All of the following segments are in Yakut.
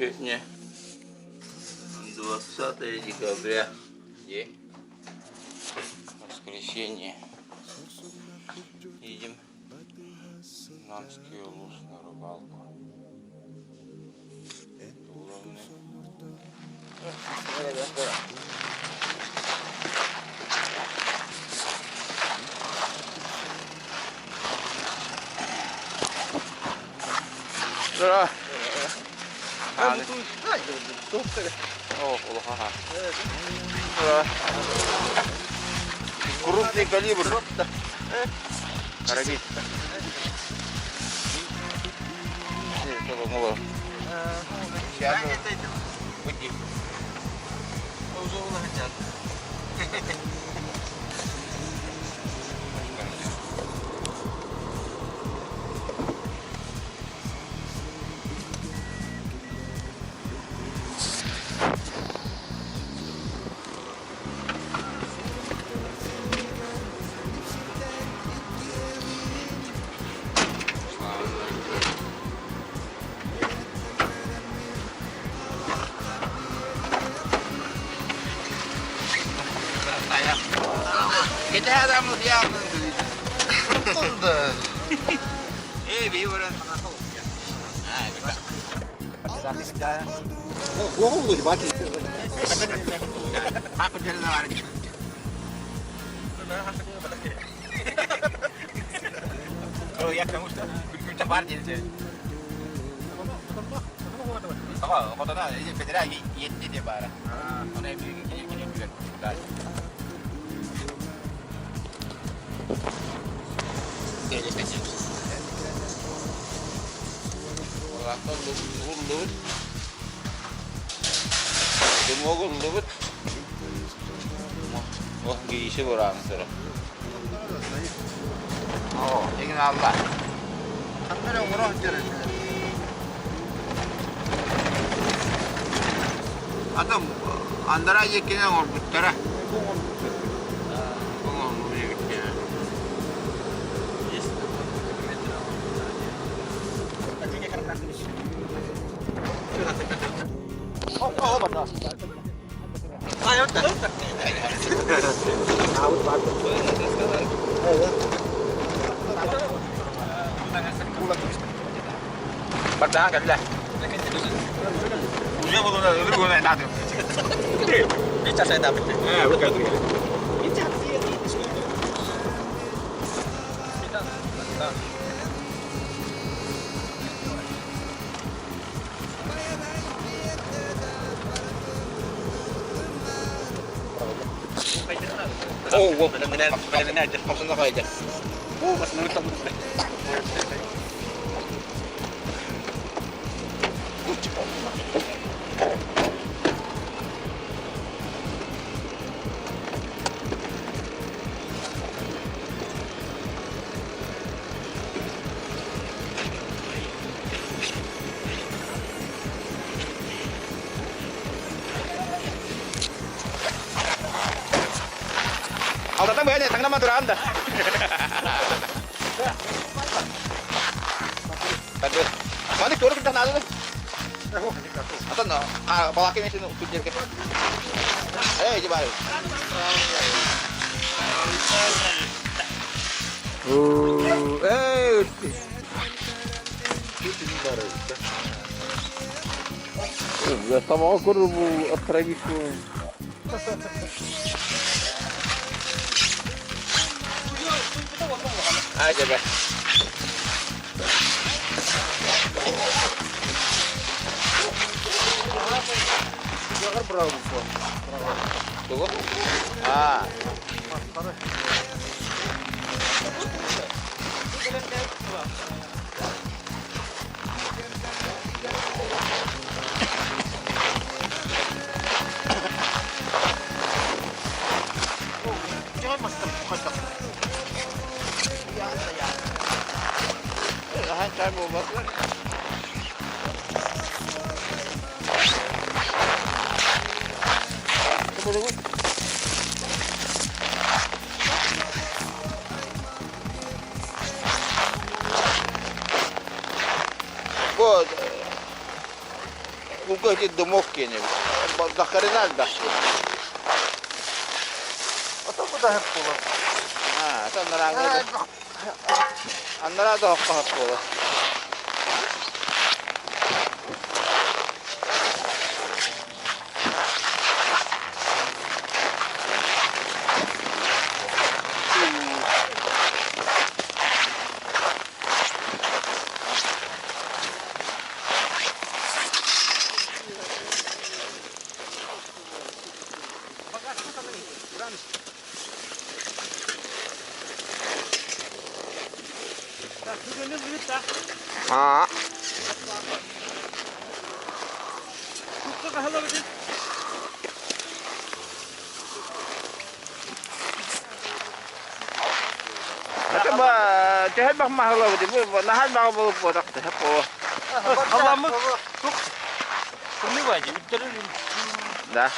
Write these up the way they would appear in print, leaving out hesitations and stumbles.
Сегодня 20 декабря, день воскресенье. Едем в Намский улус на рыбалку. Здорово. Крупный калибр. Карабин. Дымогуллубут. Ох, гейши бураан сыра. О, эгин алла. Атым андара еккенен оҥорбуттара. Бардаан кэллэ. Алтатан бэйэ таҥнама тураан да. Маны туора кытта нааданы. Атын балаакка мешин уккут Эй, иди бары. Эй, Тамаҕа көрөр бу отравишу. Айда Тугу? Аа. Бу Куулга ити дымок киэнэ эбит. Захарина элбэх дии. Ото кудаһыр буолар. Аа, это анарааҥҥа да. Анараа да хоххоһор буолар. Аа. Это ба төһө бах маһылабыт бу наһаа баҕа буолуп буотах төһө по. Халламмыт тух Кымны бади үттэрин Да.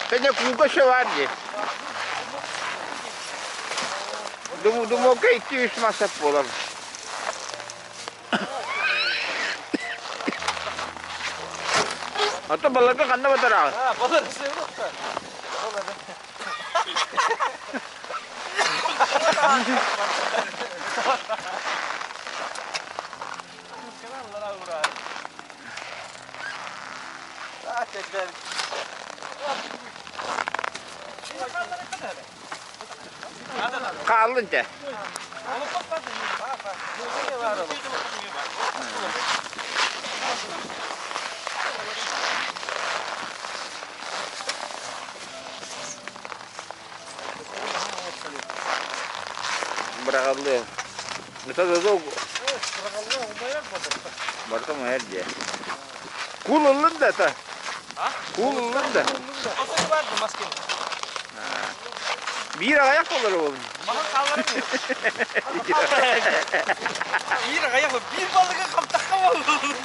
Тэне кууга шо бар дии. Думука 2-3 масап буолар. Ото баларга ханна батараҕын? А, балар сыырықта. Хааллын те. Быраҕаллыы. Барыта умайар дии. Кул ыллын да это. Кул ыллын да. Биир аҕыйах буолар уолун. Биир аҕыйах биир балыгы хамтахха буоллун.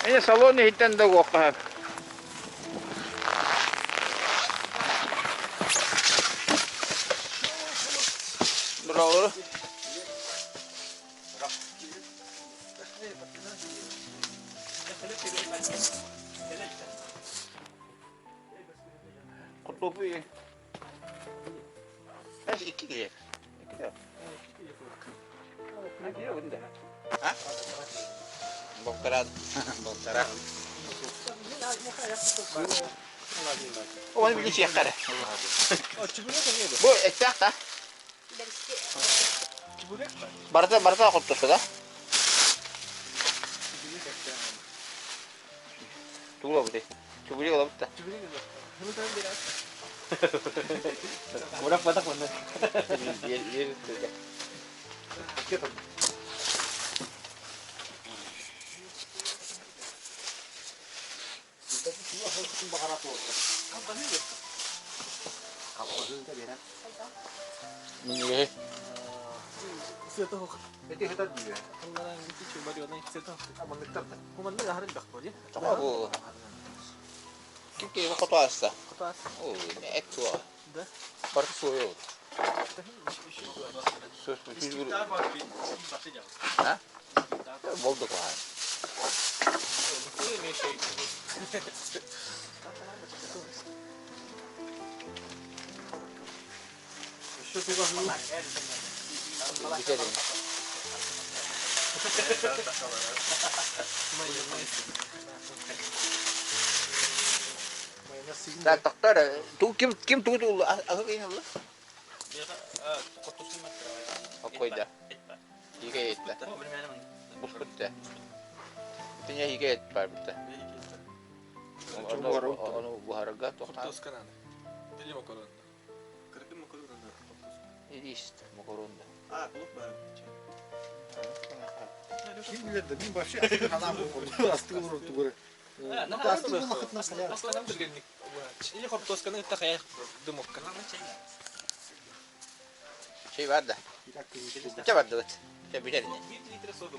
Эне салон иһиттэн да уохха Браво. Куртуопуй. Икки киһи. Балтараа. Балтараа. Оны билин сиэххэ эрэ. Бу эттээх да? Барыта барыта хоттосо да? Тугу ылабыт Чубури ылабыт да? Урак батак манна. Ким хоту ааста? Эт суоҕа. Барыта суоҕа А? Болду куһаҕан. Бүтэрин. Так, тохтор, ким ким тугу туулла аһы ылла? Окойда. Иге етті. Буспутта. Итине иге ет бар битте. Ону буһарга тохтаа. Ист макаронда. А, клуб бар. Ким билэр да, мин вообще астык ханаам буолбут. Астык олорор тугары. Астык буоллахытына хайа. Или хортуосканы ытта хайа дымокка. Şey var da. Ne var da? Şey biter. 1 литр соды.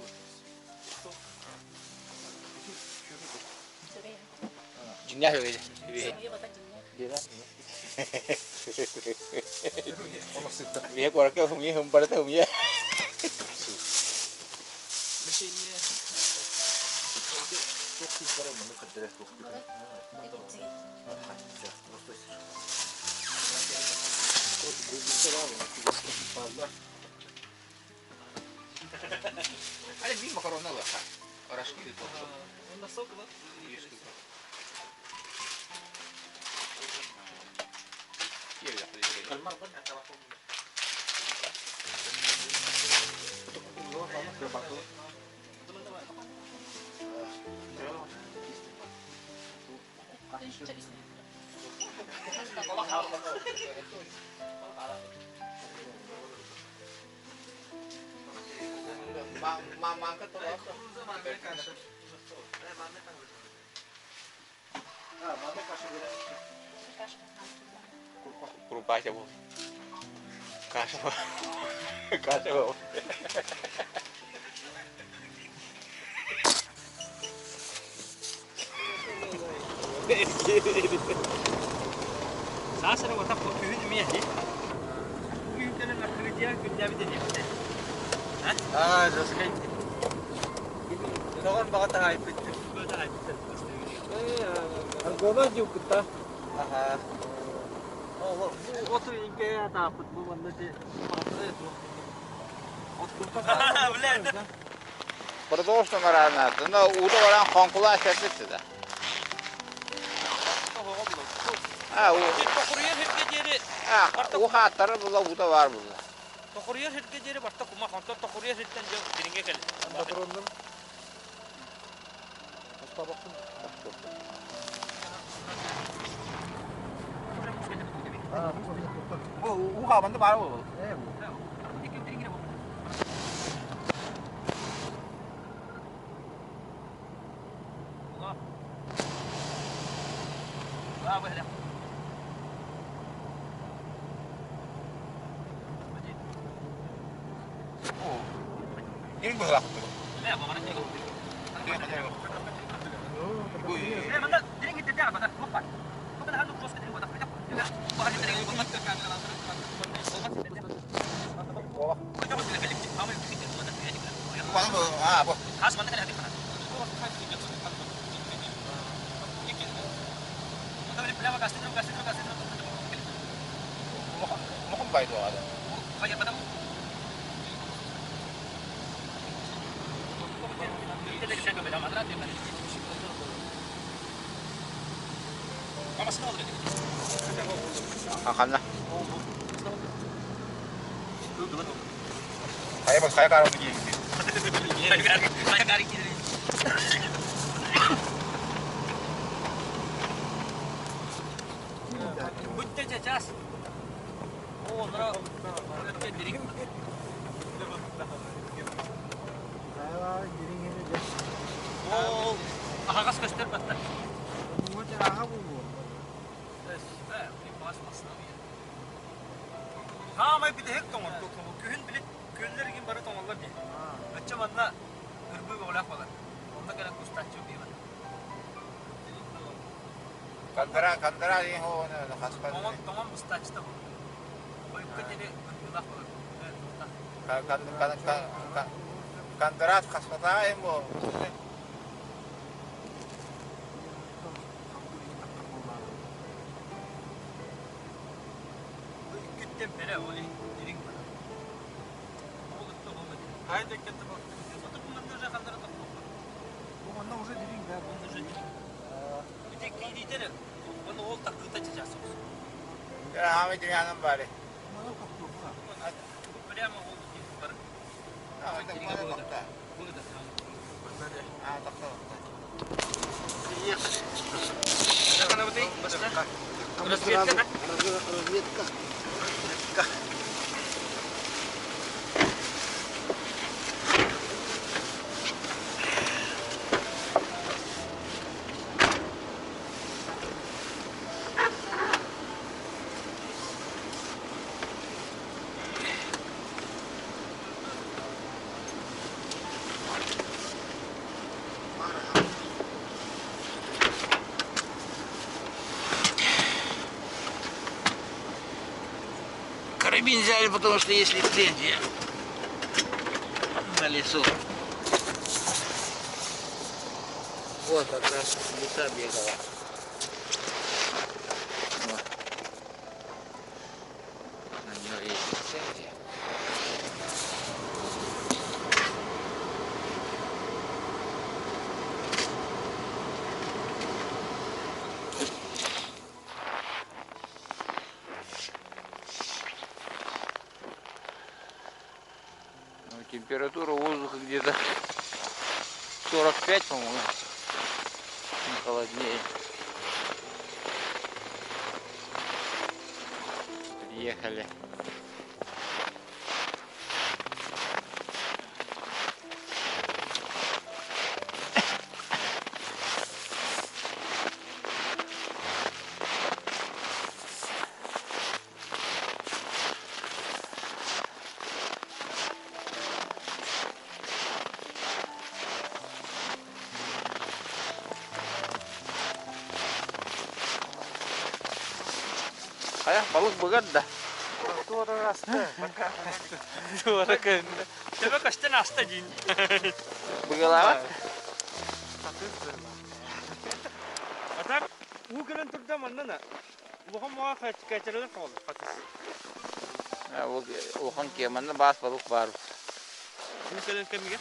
Дьиҥнээх үһү. Биһи куоракка хумуйа хумбарата хумуйа. Курупаача буол. Каша буол. Каша буол. Саас эрэ уотах күһүн эмиэ дии. Күһүн кэлэн открытие күннээбит эниэхтэ. Аа, жесткий. Тоҕон баҕа таһаайбыт. Аргона дьуккутта. Аха. Бу оту инке тааппыт бу манна ти Продолжно маранаата. Но уута баран хоҥкулаа сэрбит сыта. А, уу. Тохуруйар сиргэ диэри А, уу хааттара була уута баар була. Тохуруйар сиргэ диэри барта кумах, онтон тохуруйар сиртэн дьон дириҥэ кэлэр. Уу хаабанды баар буолуо. Дириҥ быһылаах Ханна? Хайа бас хайа карабы Аһаҕас көстөр батта. Хаамай бүтэһик тоҥор. Күһүн били күөллэр игин бары тоҥоллор дии. Өччө манна ырбыы бөҕөлөөх буолар. Онно кэлэн кустааччы биэбэн. Кандара кандара диэн хоһоону хаспат. Тоҥон тоҥон бустааччыта бу. Хойукка диэри ырбыылаах буолар. Кандарат хаспатаа им бу. Иккиттэн бэрэ ол дириҥ бар. Ол ытта ол Хайда иккитте бу. Оту манна уже хандара тохтоохпут. Бу манна уже дириҥ да. Онно уже дириҥ. Ити киириитер оны ол тардыыта чычаас соҕус. Хаамай дириҥ баары. Манна тохтуохха. Прямо ол бар. Bunu da. А, тохто. Разведка. Разведка. Карабин взяли, потому что есть лицензия на лесу. Вот как раз лиса бегала. Вот. На нее есть лицензия. Ну, температура воздуха где-то 45, по-моему, не холоднее. Приехали. Хайа, балык быгар да. Төбө көстөн аста диин. Быгалаабат. А так уу кэлэн турда манна улахан муоҕа кэчэрэлэр хаалар хатыс. Улахан киэманна баас балык баар. Уу кэлэн кэмигэр.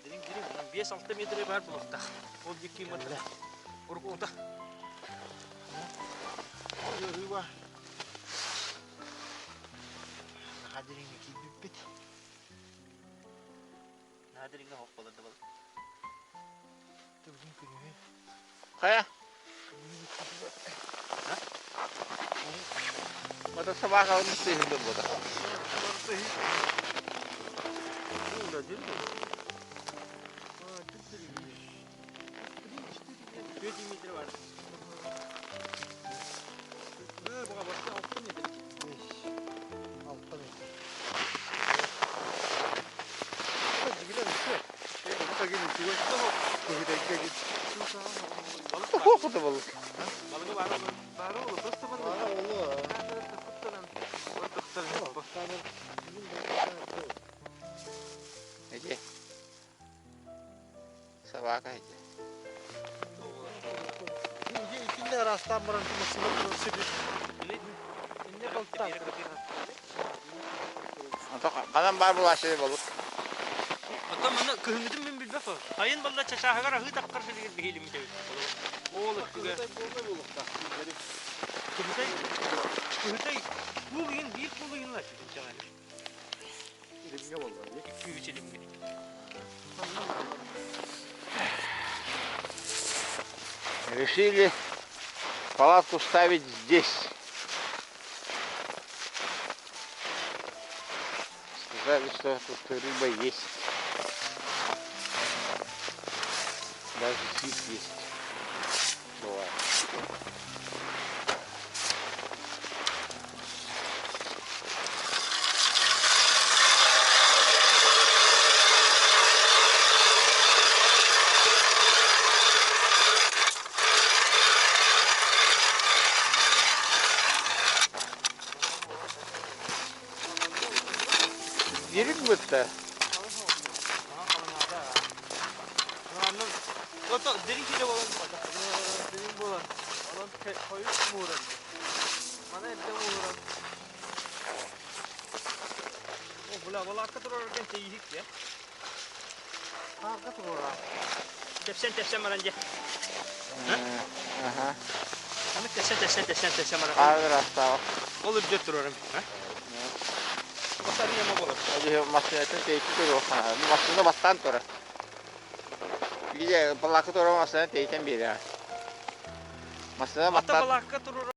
Дириҥ дириҥ, 5-6 метрэ баар буолуохтаах. Ол диэки мантан уруккута. Рыба. Наһаа дириҥҥэ киирбиппит. Наһаа дириҥҥэ оһох буолар да балык. Бүгүн күнүһүн. Хайа? Мата собакаларын сыыһын буолбута. Туох балык? Эти. Собака эти. Итиннэ араастаан баран массыына сирин Ханан баар булааччы балык. Оттон манна кыһыҥҥытын мин билбэт Сайын балла чачааһыгар аһыы таххар сиригэр биһиилиммит эбит. Ол өттүгэр. Кыһытай, кыһытай куул иһин биир куул иһин ла чүтүнчэҕэ. Илимҥэ буолла дии. Икки-үс илимҥэ. Решили палатку ставить здесь. Сказали, что тут рыба есть. Даже сит есть. Бывает. Дирик бытта. Дириҥ киһи буолан Дириҥ буолан, онон хойут мууран. Маны эрдэ мууран. О, бля, балаакка турар тэйиһик дьэ. Хаарга туруора. Тэпсэн тэпсэн баран дьэ. Ага. Аны тэпсэн тэпсэн тэпсэн тэпсэн баран. Хаар астаах. Ол үрдэ турарым. Басарыйама болар. Массыынатын тэйити туруохха. Массыына бастаан турар. Где балаакка турар массыына тэйтэн биэрэр. Массыына Ата бастаан балаакка турар.